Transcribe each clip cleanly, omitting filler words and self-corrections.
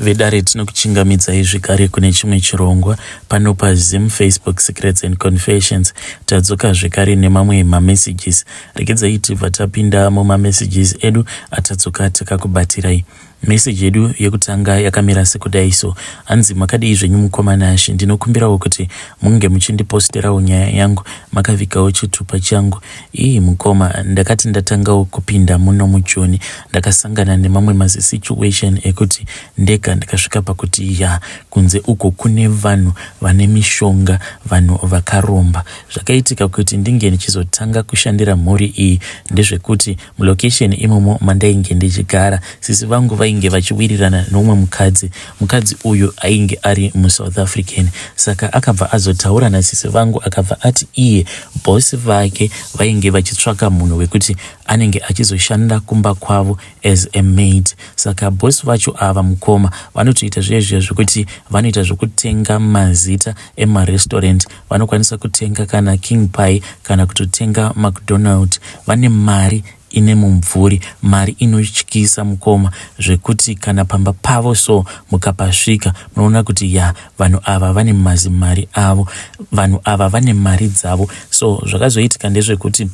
Vedare, tinokuchingamidzai zvekare kune chimwe chirongwa pano paZim Facebook Secrets and Confessions. Tadzoka zvekare nemamwe mamessages. Regedzai tibva tapinda mumamessages edu atadzoka takakubatirai. Message yedu yekutanga yakamira sekudai so. Hanzi, "Makadii zvenyu mukoma Nashe? Ndinokumbirawo kuti munge muchindiposterawo nyaya yangu makavigawo chitupa changu." Ii mukoma, ndakati ndatangawo kupinda muno muJoni, ndakasangana nemamwe mazisituation ekuti ndega ndikasvika pakuti ya, kunze uko kune vanhu vane mishonga, vanhu vakaromba. Zvakaitika kuti ndinge ndichizotanga kushandira mhuri iyi ndezvekuti mulocation imomo mandainge ndichigara, sisi vangu vainge vachiwirirana noumwe mukadzi. Mukadzi uyu ainge ari muSouth African. Saka akabva azotaura nasisi vangu, akabva ati iye bhosi vake vainge vachitsvaka munhu wekuti anenge achizoshanda kumba kwavo as a maid. Saka bhosi vacho ava, mukoma, vanotoita zviya zviya zvekuti vanoita zvokutenga mazita emarestaurant. Vanokwanisa kutenga kana King Pie kana kutotenga McDonald. Vane mari ine mumvuri, mari inotyisa, mukoma, zvekuti kana pamba pavo so mukapasvika, munoona kuti ya, vanhu ava vane mazimari avo, vanhu ava vane mari dzavo. So zvakazoitika ndezvekuti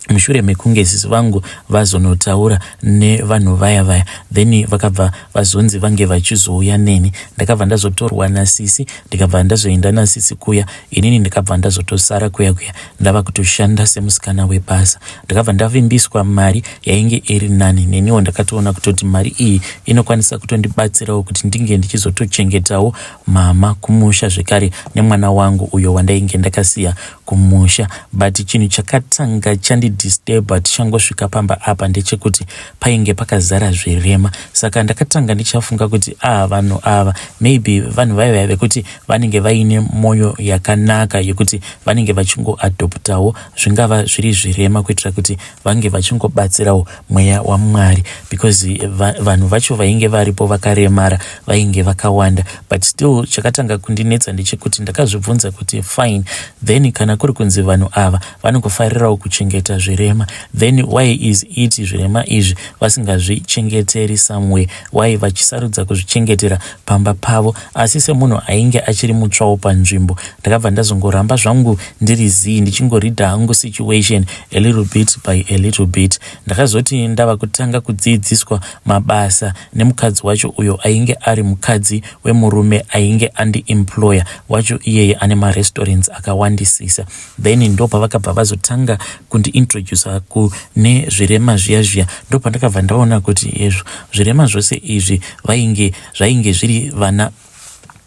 mushure mekunge sisi vangu vazonotaura nevanhu vaya vaya, then vakabva vazonzi vange vachizouya neni. Ndakabva ndazotorwa nasisi, ndikabva ndazoenda nasisi kuya. Inini ndikabva ndazotosara kuya kuya, ndava kutoshanda semusikana webasa. Ndakabva ndavimbiswa mari yainge iri nani. Neniwo ndakatoona kutoti mari iyi inokwanisa kutondibatsirawo kuti ndinge ndichizotochengetawo mama kumusha, zvekare nemwana wangu uyo wandainge ndakasiya kumusha. But chinhu chakatanga chandidisturba tichangosvika pamba apa ndechekuti painge pakazara zvirema. Saka ndakatanga ndichafunga kuti a ah, vanhu ava maybe vanhu vaiva vekuti vanenge vaine mwoyo yakanaka, yekuti vanenge vachingoadoptawo zvingava zviri zvirema kuitira kuti vange vachingobatsirawo mweya waMwari, because vanhu vacho vainge varipo vakaremara vainge vakawanda. But still chakatanga kundinetsa ndechekuti ndakazvibvunza kuti, fine, then kana kuri kunzi vanhu ava vanongofarirawo kuchengeta zvirema, then why is it zvirema izvi vasingazvichengeteri somewhere? Why vachisarudza kuzvichengetera pamba pavo? Asi semunhu ainge achiri mutsvawo panzvimbo, ndakabva ndazongoramba zvangu ndiri zii, ndichingoridha hangu situation a little bit by a little bit. Ndakazoti ndava kutanga kudzidziswa mabasa nemukadzi wacho, uyo ainge ari mukadzi wemurume ainge andiemployer wacho. Iyeye ane marestaurants akawandisisa. Then ndo pavakabva vazotanga kundiintroduca kune zvirema zviya zviya. Ndo pandakabva ndaona kuti ezvo zvirema zvose izvi vainge zvainge zviri vana.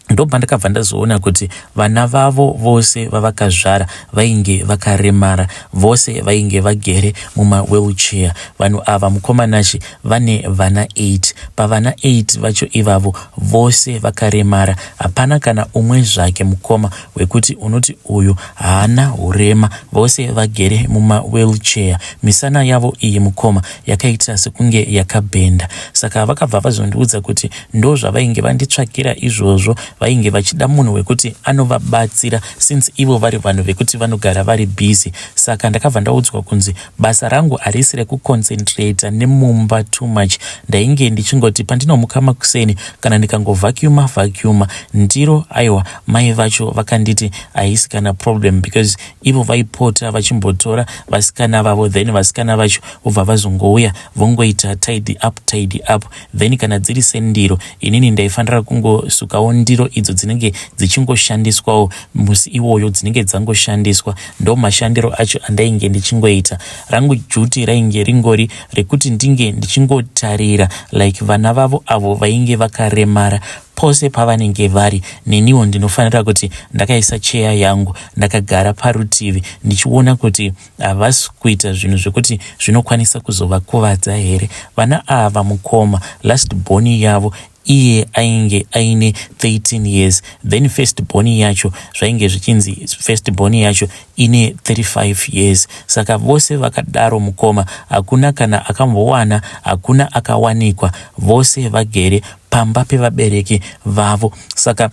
Ndopandakabva ndazoona kuti vana vavo vose vavakazvara vainge vakaremara, vose vainge vagere mumawheelchair. Vanhu ava, mukoma Nashe, vane vana 8. Pavana 8 vacho ivavo, vose vakaremara. Hapana kana umwe zvake, mukoma, wekuti unoti uyu haana urema. Vose vagere mumawheelchair. Misana yavo iyi, mukoma, yakaita sekunge yakabhenda. Saka vakabva vazondiudza kuti ndo zvavainge vanditsvakira izvozvo. Vainge vachida munhu wekuti anovabatsira, since ivo vari vanhu vekuti vanogara vari busy. Saka ndakabva ndaudzwa kunzi basa rangu harisi rekuconcentrata nemumba too much. Ndainge ndichingoti pandinomuka makuseni, kana ndikangovhacuma vhacuma ndiro, aiwa, mai vacho vakanditi haisi kana problem, because ivo vaipota vachimbotora vasikana vavo, then vasikana vacho vobva vazongouya vongoita tidy up, tidy up. Then kana dziri sendiro, inini ndaifanira kungosukawo ndiro idzo dzinenge dzichingoshandiswawo musi iwoyo, dzinenge dzangoshandiswa. Ndo mashandiro acho andainge ndichingoita. Rangu duty rainge ringori rekuti ndinge ndichingotarira like vana vavo avo vainge vakaremara. Pose pavanenge vari, neniwo ndinofanira kuti ndakaisa cheya yangu, ndakagara parutivi, ndichiona kuti havasi kuita zvinhu zvekuti zvinokwanisa kuzovakuvadza here. Vana ava, mukoma, last born yavo iye ainge aine 13 years, then first born yacho zvainge zvichinzi first born yacho ine 35 years. Saka vose vakadaro, mukoma, hakuna kana akambowana, hakuna akawanikwa. Vose vagere pamba pevabereki vavo. Saka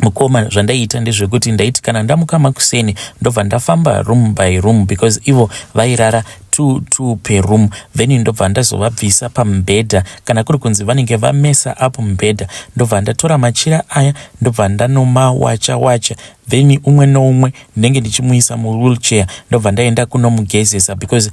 mukoma, zvandaiita ndezvekuti ndaiti kana ndamuka makuseni, ndobva ndafamba room by room, because ivo vairara. 2 2 per room. Then ndobva ndazovabvisa pamubhedha. Kana kuri kunzi vanenge vamesa up mubhedha, ndobva ndatora machira aya, ndobva ndanomawacha wacha. Then umwe noumwe ndinenge ndichimuisa muwheelchair, ndobva ndaenda kunomugezesa, because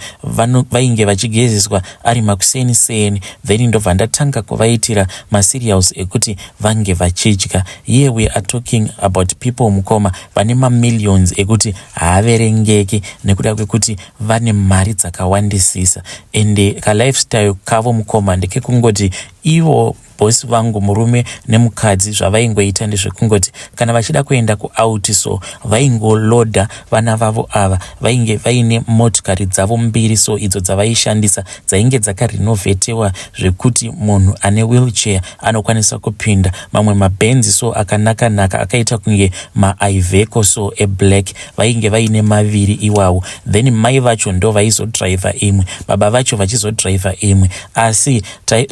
vainge vachigezeswa ari makuseni seni. Then ndobva ndatanga kuvaitira macereals ekuti vange vachidya. Here we are talking about people, mukoma, vane mamillions ekuti haaverengeki, nekuda kwekuti vane mari dzakawandisisa. Ende kalifestyle kavo, mukoma, ndekekungoti ivo bhosi vangu, murume nemukadzi, zvavaingoita ndezvekungoti kana vachida kuenda kuout, so vaingolodha vana vavo ava. Vainge vaine motikari dzavo mbiri, so idzo dzavaishandisa dzainge dzakarenovatewa zvekuti munhu ane wheelchair anokwanisa kupinda. Mamwe mabhenzi so akanaka-naka, akaita kunge maIveco so eblack, vainge vaine maviri iwawo. Then mai vacho ndo vaizodhiraivha imwe, baba vacho vachizodhiraivha imwe. Asi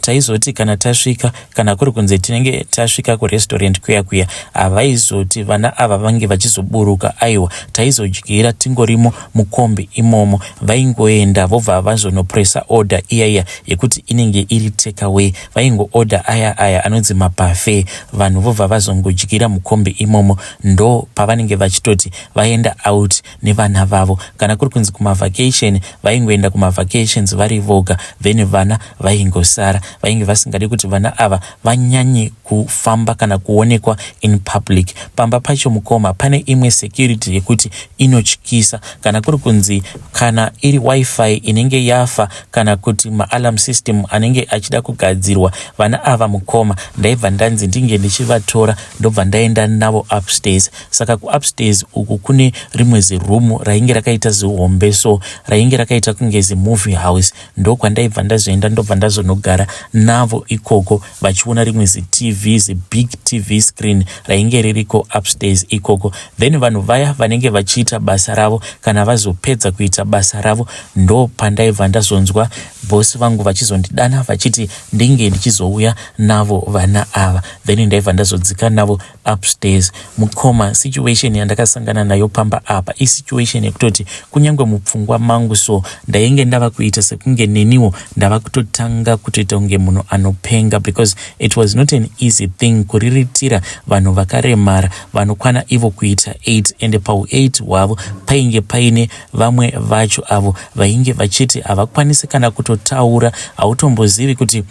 taizoti kana tasvika, kana kuri kunze tinenge tasvika kurestaurant kuya kuya, havaizoti vana ava vange vachizoburuka. Aiwa, taizodyira tingorimo mukombi imomo. Vaingoenda vobva vazonopresa order iya iya yekuti inenge iri takeaway. Vaingoorder aya aya anonzi mabuffet, vanhu vobva vazongodyira mukombi imomo. Ndo pavanenge vachitoti vaenda out nevana vavo. Kana kuri kunzi kumavacation, vaingoenda kumavacations vari voga, then vana vaingosara. Vainge vasingadi kuti vana ava vanyanye kufamba kana kuonekwa in public. Pamba pacho, mukoma, pane imwe security yekuti inotyisa. Kana kuri kunzi kana iri WiFi inenge yafa, kana kuti maalarm system anenge achida kugadzirwa, vana ava, mukoma, ndaibva ndanzi ndinge ndichivatora, ndobva ndaenda navo upstairs. Saka kuupstairs uku kune rimwe zirumu rainge rakaita zihombe, so rainge rakaita kunge zimovie house. Ndokwandaibva ndazoenda, ndobva ndazonogara navo ikoko vachiona rimwe ziTV, zibig TV screen rainge ririko upstairs ikoko. Then vanhu vaya vanenge vachiita basa ravo, kana vazopedza kuita basa ravo, ndo pandaibva ndazonzwa bhosi vangu vachizondidana vachiti ndinge ndichizouya navo vana ava. Then ndaibva ndazodzika navo upstairs. Mukoma, situation yandakasangana nayo pamba apa isituation yekutoti kunyange mupfungwa mangu so ndainge ndava kuita sekunge neniwo ndava kutotanga kutoita kunge munhu anopenga, because it was not an easy thing kuriritira vanhu vakaremara vanokwana ivo kuita 8. Ende pau8 hwavo painge paine vamwe vacho avo vainge vachiti havakwanisi kana kutotaura. Hautombozivi kuti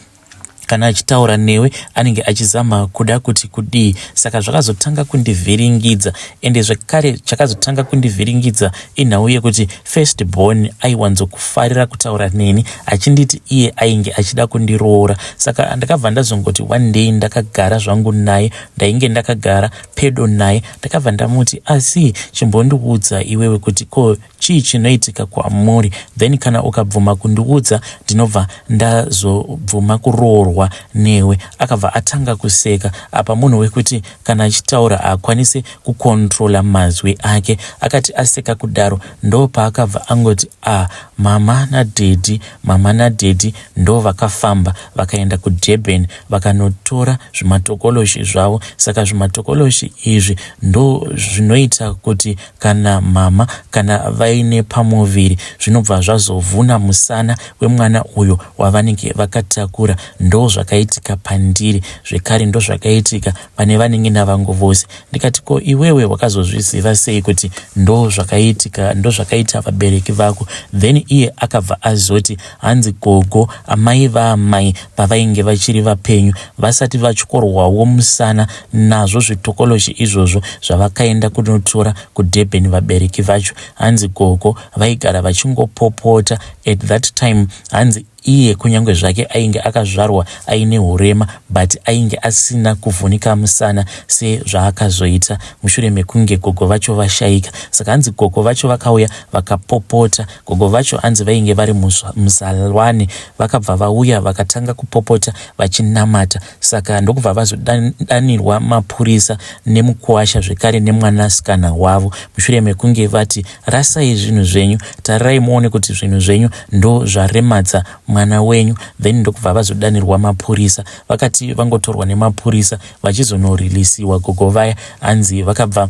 kana achitaura newe anenge achizama kuda kuti kudii. Saka zvakazotanga kundivhiringidza. Ende zvekare chakazotanga kundivhiringidza inhau yekuti first born aiwanzokufarira kutaura neni achinditi iye ainge achida kundiroora. Saka ndakabva ndazongoti one day ndakagara zvangu naye, ndainge ndakagara pedo naye, ndakabva ndamuti, "Asi chimbondiudza iwewe kuti ko chii chinoitika kwamuri? Then kana ukabvuma kundiudza, ndinobva ndazobvuma kuroorwa newe." Akabva atanga kuseka. Apa munhu wekuti kana achitaura haakwanisi kukontrola mazwi ake. Akati aseka kudaro, ndo paakabva angoti, "A ah, mama nadhedhi, mama nadhedhi ndo vakafamba vakaenda kuDurban, vakanotora zvimatokoloshi zvavo. Saka zvimatokoloshi izvi ndo zvinoita kuti kana mama kana vaine pamuviri, zvinobva zvazovhuna musana wemwana uyo wavanenge vakatakura. Ndo zvakaitika pandiri zvekare, ndo zvakaitika pane vanenge navangu vose." Ndikati, "Ko iwewe wakazozviziva sei kuti ndo zvakaitika, ndo zvakaita vabereki vako?" Then iye akabva azoti, hanzi gogo, amai vaamai, pavainge vachiri vapenyu, vasati vatyorwawo musana nazvo zvitokoloshi izvozvo zvavakaenda kunotora kuDurban vabereki vacho, hanzi gogo vaigara vachingopopota at that time. Hanzi iye kunyange zvake ainge akazvarwa aine urema, but ainge asina kuvhunika musana sezvaakazoita mushure mekunge gogo vacho vashayika. Saka hanzi gogo vacho vakauya vakapopota. Gogo vacho hanzi vainge vari muzalwane, vakabva vauya vakatanga kupopota vachinamata. Saka ndokubva vazodanirwa mapurisa nemukuwasha zvekare nemwanasikana wavo, mushure mekunge vati, "Rasai zvinhu zvenyu, tarirai muone kuti zvinhu zvenyu ndo zvaremadza mwana wenyu." Then ndokubva vazodanirwa mapurisa. Vakati vangotorwa nemapurisa vachizonorilisiwa, gogo vaya hanzi vakabva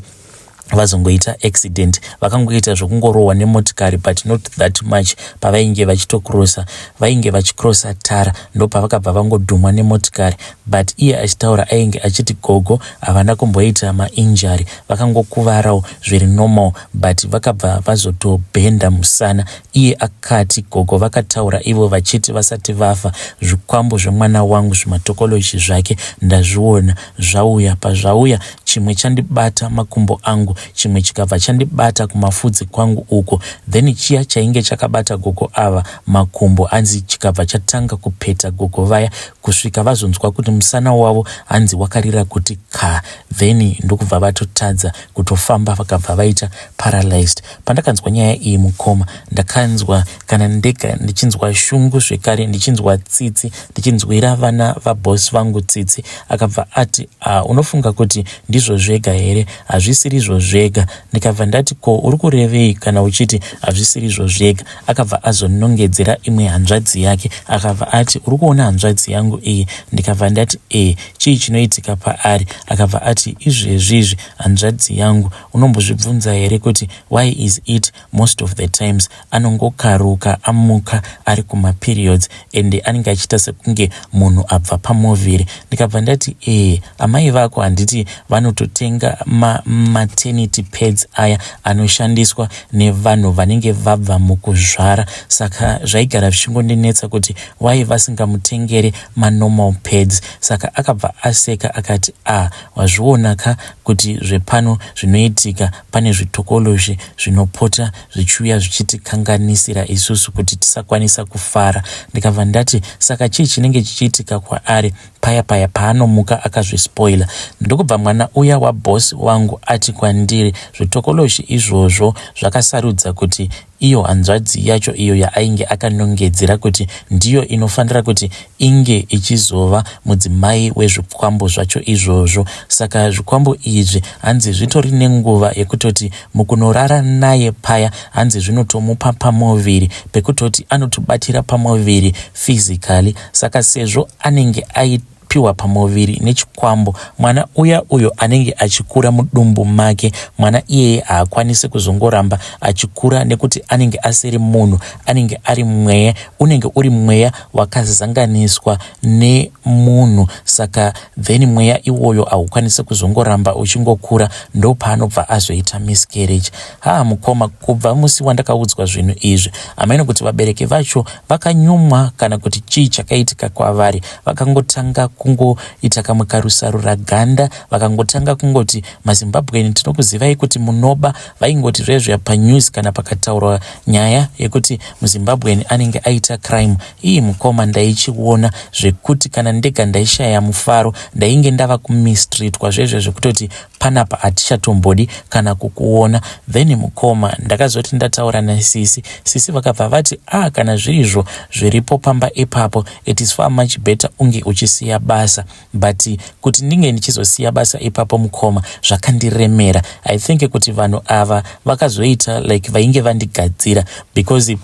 Vazongoita accident, vakangoita zvekungorohwa nemotikari, but not that much. Pavainge vachitokrosa, vainge vachikrosa tara, ndopavakabva vangodhumwa nemotikari. But iye achitaura ainge achiti gogo havana kumboita mainjury, vakangokuvarawo zviri normal, but vakabva vazotobhenda musana. Iye akati gogo vakataura ivo vachiti vasati vafa, "Zvikwambo zvemwana wangu, zvimatokoloshi zvake, ndazviona zvauya. Pazvauya, chimwe chandibata makumbo angu, chimwe chikabva chandibata kumafudzi kwangu uko." Then chiya chainge chakabata gogo ava makumbo, hanzi chikabva chatanga kupeta gogo vaya kusvika vazonzwa kuti musana wavo hanzi wakarira kuti ka. Then ndokubva vatotadza kutofamba, vakabva vaita paralyzed. Pandakanzwa nyaya iyi, mukoma, ndakanzwa kana ndega ndichinzwa shungu zvekare, ndichinzwa tsitsi, ndichinzwira vana vabhosi vangu tsitsi. Akabva ati, "Ah, unofunga kuti ndizvo zvega here? Hazvisirizvo zvega." Ndikabva ndati, "Ko uri kurevei kana uchiti hazvisirizvo zvega?" Akabva azonongedzera imwe hanzvadzi yake, akabva ati, "Uri kuona hanzvadzi yangu iyi?" Ndikabva ndati, "E, chii chinoitika paari?" Akabva ati, "Izvezvizvi hanzvadzi yangu, unombozvibvunza here kuti why is it most of the times anongokaruka amuka ari kumaperiods ende anenge achiita sekunge munhu abva pamuviri?" Ndikabva ndati, "E, amai vako handiti vanototenga mamaternity pads aya anoshandiswa nevanhu vanenge vabva mukuzvara? Saka zvaigara zvichingondinetsa kuti why vasingamutengeri manormal pads." Saka akabva aseka akati, "A ah, wazviona ka kuti zvepano zvinoitika, pane zvitokoloshi zvinopota zvichiuya zvichitikanganisira isusu kuti tisakwanisa kufara." Ndikabva ndati, "Saka chii chinenge chichiitika kwaari paya paya paanomuka akazvispoila?" Ndokubva mwana uya wabhosi wangu ati kwandiri zvitokoloshi izvozvo zvakasarudza kuti iyo hanzvadzi yacho, iyo yaainge akanongedzera kuti ndiyo inofanira kuti inge ichizova mudzimai wezvikwambo zvacho izvozvo. Saka zvikwambo izvi hanzi zvitori nenguva yekutoti mukunorara naye paya, hanzi zvinotomupa pamuviri pekutoti anotobatira pamuviri physically. Saka sezvo anenge aipiwa pamuviri nechikwambo, mwana uya uyo anenge achikura mudumbu make, mwana iyeye haakwanisi kuzongoramba achikura nekuti anenge asiri munhu, anenge ari mweya, unenge uri mweya wakazanganiswa nemunhu. Saka then mweya iwoyo haukwanisi kuzongoramba uchingokura, ndopaanobva azoita miscarriage. Haa mukoma, kubva musi wandakaudzwa zvinhu izvi, hamaino kuti vabereki vacho vakanyumwa kana kuti chii chakaitika kwavari. Vakangotanga kungoita kamwe karusarura ganda, vakangotanga kungoti, "MaZimbabweni tinokuzivai kuti munoba." Vaingoti zvezve panews kana pakataurwa nyaya yekuti muZimbabweni anenge aita crime iyi, mukoma, ndaichiona zvekuti kana ndega ndaishaya mufaro. Ndainge ndava kumistreatwa zvezve zvekutoti panapa hatichatombodi kana kukuona. Then mukoma, ndakazoti ndataura nasisi, sisi vakabva vati, "A ah, kana zvirizvo zviripo pamba ipapo, it is far much better unge uchisiya basa." But kuti ndinge ndichizosiya basa ipapo, mukoma, zvakandiremera. I think kuti vanhu ava vakazoita like vainge vandigadzira, because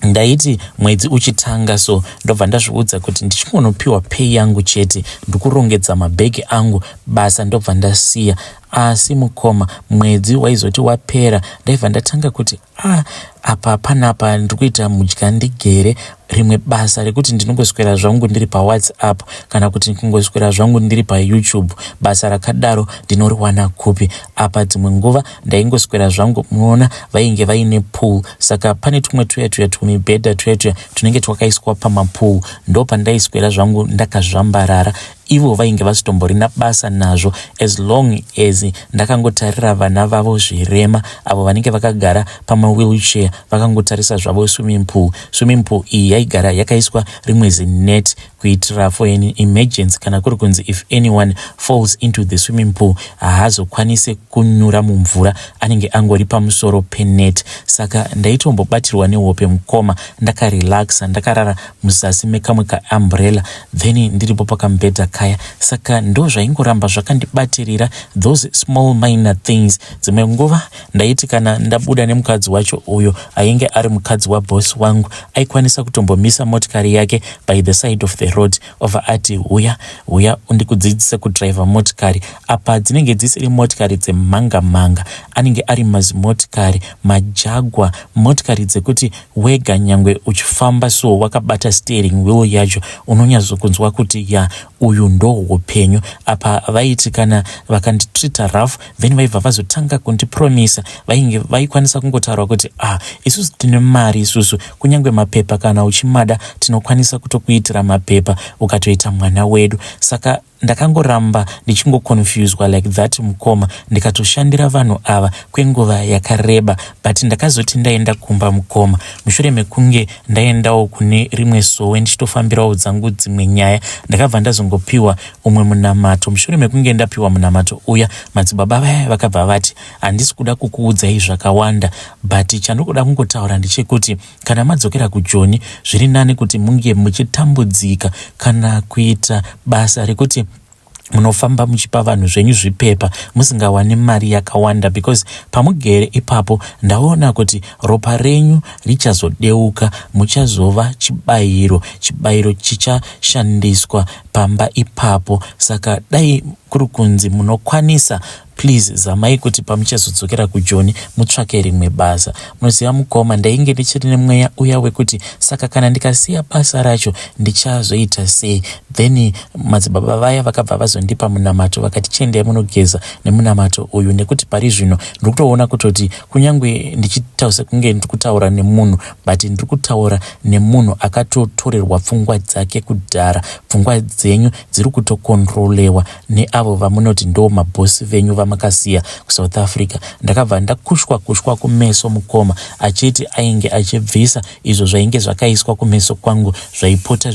ndaiti mwedzi uchitanga so, ndobva ndazviudza kuti ndichingonopiwa pay yangu chete, ndikurongedza mabhegi angu, basa ndobva ndasiya. Asi mukoma, mwedzi waizoti wapera, ndaibva ndatanga kuti, "Ah, apa panapa ndiri kuita mudya ndigere. Rimwe basa rekuti ndinongoswera zvangu ndiri paWhatsApp kana kuti kungoswera zvangu ndiri paYouTube, basa rakadaro ndinoriwana kupi?" Apa dzimwe nguva ndaingoswera zvangu. Munoona vainge vaine pool, saka pane tumwe tuya tuya tumibhedha tuya tuya tunenge twakaiswa pamapool, ndo pandaiswera zvangu ndakazvambarara. Ivo vainge vasitomborina basa nazvo as long as ndakangotarira vana vavo zvirema avo vanenge vakagara pamawheelchair, vakangotarisa zvavo swimming pool. Swimming pool iyi yaigara yakaiswa rimwe zinet kuitira for an emergency, kana kuri kunzi if anyone falls into the swimming pool, haazokwanisi kunyura mumvura, anenge angori pamusoro penet. Saka ndaitombobatirwa nehope, mukoma, ndakarelaxa, ndakarara muzasi mekamwe kaumbrella, then ndiripo pakamubhedha. kaya. Saka ndozvaingoramba zvakandibatirira, those small minor things. Dzimwe nguva ndaiti kana ndabuda nemukadzi wacho uyo ainge ari mukadzi waboss wangu, aikwanisa kutombomisa motikari yake by the side of the road, obva ati, "Huya, huya undikudzidzise kudhiraivha motikari." Apa dzinenge dzisiri motikari dzemhanga mhanga, anenge ari mazimotikari maJaguar, motikari dzekuti wega nyangwe uchifamba so wakabata steering wheel yacho, unonyatsokunzwa kuti ya, uyu ndo upenyu. Apa vaiti kana vakanditreata rough, then vaibva vazotanga kundipromisa. Vainge vaikwanisa kungotaura kuti, "Ah, isusu tine mari, isusu kunyange mapepa kana uchimada tinokwanisa kutokuitira mapepa ukatoita mwana wedu." Saka ndakangoramba ndichingoconfuswa like that, mukoma, ndikatoshandira vanhu ava kwenguva yakareba. But ndakazoti ndaenda kumba, mukoma, mushure mekunge ndaendawo kune rimwe sowe ndichitofambirawo dzangu dzimwe nyaya, ndakabva ndazongopiwa umwe munamato. Mushure mekunge ndapiwa munamato uya, madzibaba vaya vakabva vati, "Handisi kuda kukuudzai zvakawanda, but chandikuda kungotaura ndechekuti kana madzokera kuJoni, zviri nani kuti munge muchitambudzika kana kuita basa rekuti munofamba muchipa vanhu zvenyu zvipepa musingawani mari yakawanda, because pamugere ipapo ndaona kuti ropa renyu richazodeuka, muchazova chibayiro, chibayiro chichashandiswa pamba ipapo. Saka dai kuri kunzi munokwanisa, please zamai kuti pamuchazodzokera kuJoni mutsvake rimwe basa." Munoziva, mukoma, ndainge ndichiri nemweya uya wekuti saka kana ndikasiya basa racho ndichazoita sei? Then madzibaba vaya vakabva vazondipa munamato, vakati, "Chiendai munogeza nemunamato uyu, nekuti pari zvino ndiri kutoona kutoti kunyange ndichitaura sekunge ndiri kutaura nemunhu, but ndiri kutaura nemunhu akatotorerwa pfungwa dzake kudhara. Pfungwa dzenyu dziri kutokontrolewa neavo vamunoti ndo mabhosi venyu vamakasiya kuSouth Africa." Ndakabva ndakushwa kushwa kumeso, mukoma, achiti ainge achibvisa izvo zvainge zvakaiswa kumeso kwangu zvaipota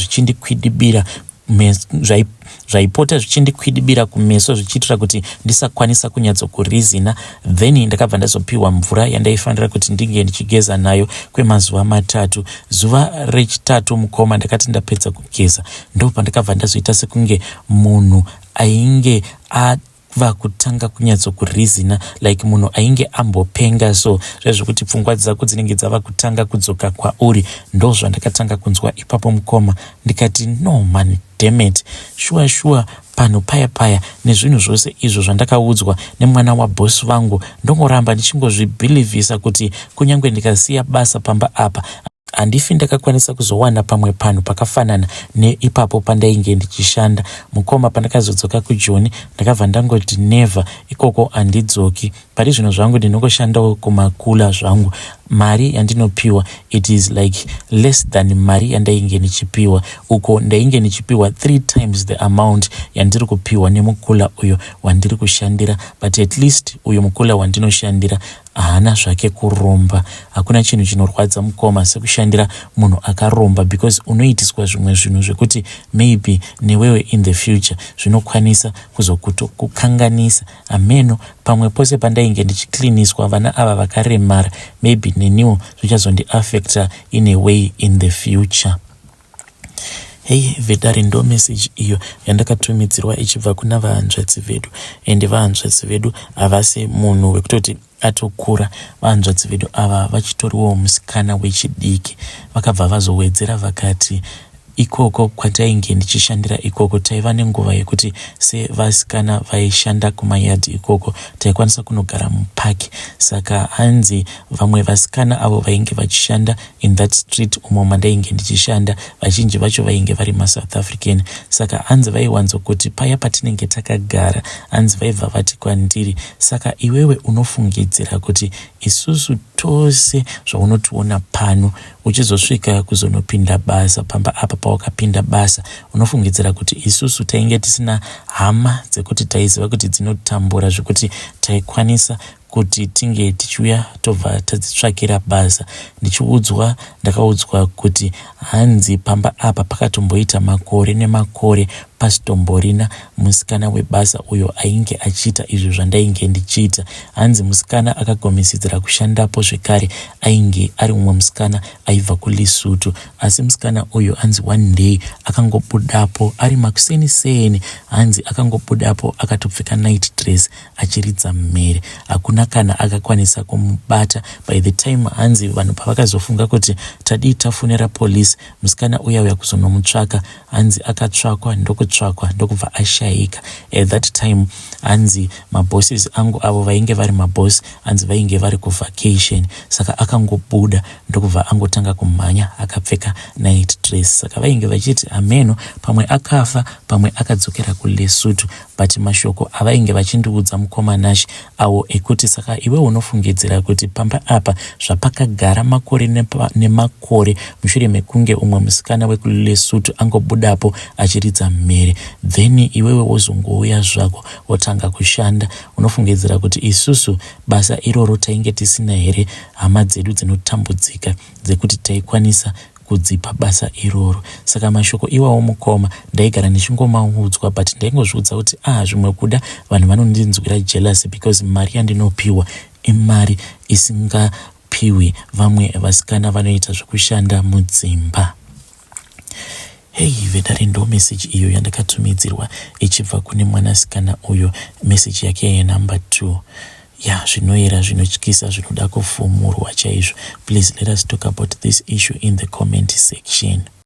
zvichindikwidibira kumeso zvichiitira kuti ndisakwanisa kunyatsokurizina. Then ndakabva ndazopiwa mvura yandaifanira kuti ndinge ndichigeza nayo kwemazuva 3. Zuva rechitatu, mukoma, ndakati ndapedza kugeza, ndo pandakabva ndazoita sekunge munhu ainge ava kutanga kunyatsokurizina, like munhu ainge ambopenga. So zvezvokuti pfungwa dzako dzinenge dzava kutanga kudzoka kwauri, ndo zvandakatanga kunzwa ipapo, mukoma. Ndikati, "No man, dammit, shuwa shuwa panhu paya paya nezvinhu zvose izvo zvandakaudzwa nemwana wabhosi vangu, ndongoramba ndichingozvibhilivhisa kuti kunyange ndikasiya basa pamba apa, handifi ndakakwanisa kuzowana pamwe panhu pakafanana neipapo pandainge ndichishanda." Mukoma, pandakazodzoka kuJoni, ndakabva ndangoti never, ikoko handidzoki. Pari zvino zvangu ndinongoshandawo kumakula zvangu. Mari yandinopiwa, it is like less than mari yandainge ndichipiwa uko. Ndainge ndichipiwa three times the amount yandiri kupiwa nemukula uyo wandiri kushandira, but at least uyo mukula wandinoshandira haana zvake kuromba. Hakuna chinhu chinorwadza, mukoma, sekushandira munhu akaromba, because unoitiswa zvimwe zvinhu zvekuti maybe newewe in the future zvinokwanisa kuzokukanganisa. Ameno, pamwe pose pandainge ndichikliniswa vana ava vakaremara, maybe neniwo zvichazondiafecta in a way in the future. Hei vedare, ndo meseji iyo yandakatumidzirwa ichibva kuna vahanzvadzi vedu. Ende vahanzvadzi vedu havasi munhu wekutoti atokura. Vahanzvadzi vedu ava vachitoriwo musikana wechidiki. Vakabva vazowedzera vakati, ikoko kwatainge ndichishandira ikoko, taiva nenguva yekuti sevasikana vaishanda kumayadhi ikoko taikwanisa kunogara mupaki. Saka hanzi vamwe vasikana avo vainge vachishanda in that street umo mandainge ndichishanda, vazhinji vacho vainge vari maSouth African. Saka hanzi vaiwanzokuti paya patinenge takagara, hanzi vaibva vati kwandiri, "Saka iwewe unofungidzira kuti isusu tose zvaunotiona pano, uchizosvika kuzonopinda basa pamba apa pawakapinda basa, unofungidzira kuti isusu tainge tisina hama dzekuti taiziva kuti dzinotambura zvekuti taikwanisa Kuti tinge tichiuya tobva tadzitsvakira basa. Ndichiudzwa ndakaudzwa kuti hanzi pamba apa pakatomboita makore nemakore pasitomborina musikana webasa uyo ainge achiita izvo zvandainge ndichiita. Hanzi musikana akagomisidzira kushandapo zvekare ainge ari mumwe musikana aibva kuLesotho. Asi musikana uyu hanzi one day akangobudapo ari makuseni seni, hanzi akangobudapo akatopfeka night dress achiridza mhere. Hakuna kana akakwanisa kumubata. By the time hanzi vanhu pavakazofunga kuti tadii tafonera police, musikana uya uya kuzonomutsvaka, hanzi akatsvakwa ndokutsvakwa ndokubva ashayika. At that time hanzi mabosses angu, avo vainge vari maboss, hanzi vainge vari kuvacation, saka akangobuda ndokubva angotanga kumhanya akapfeka night dress. Saka vainge vachiti hameno, pamwe akafa, pamwe akadzokera kuLesotho. But mashoko avainge vachindiudza, mukoma Nash, awo ekuti saka iwe unofungidzira kuti pamba apa zvapakagara makore nemakore mushure mekunge umwe musikana wekuLesotho angobudapo achiridza mhere, then iwewe wozongouya zvako wotanga kushanda, unofungidzira kuti isusu basa iroro tainge tisina here hama dzedu dzinotambudzika dzekuti taikwanisa kudzipa basa iroro? Saka mashoko iwawo, mukoma, ndaigara ndichingomaudzwa, but ndaingozviudza kuti ah, zvimwe kuda vanhu vanondinzwira jealous because mari yandinopiwa imari isingapiwi vamwe vasikana vanoita zvekushanda mudzimba. Hei vedare, ndo meseji iyo yandakatumidzirwa ichibva kune mwanasikana uyo, meseji yake yenumber 2 ya. Zvinoyera, zvinotyisa, zvinoda kufumurwa chaizvo. Please let us talk about this issue in the comment section.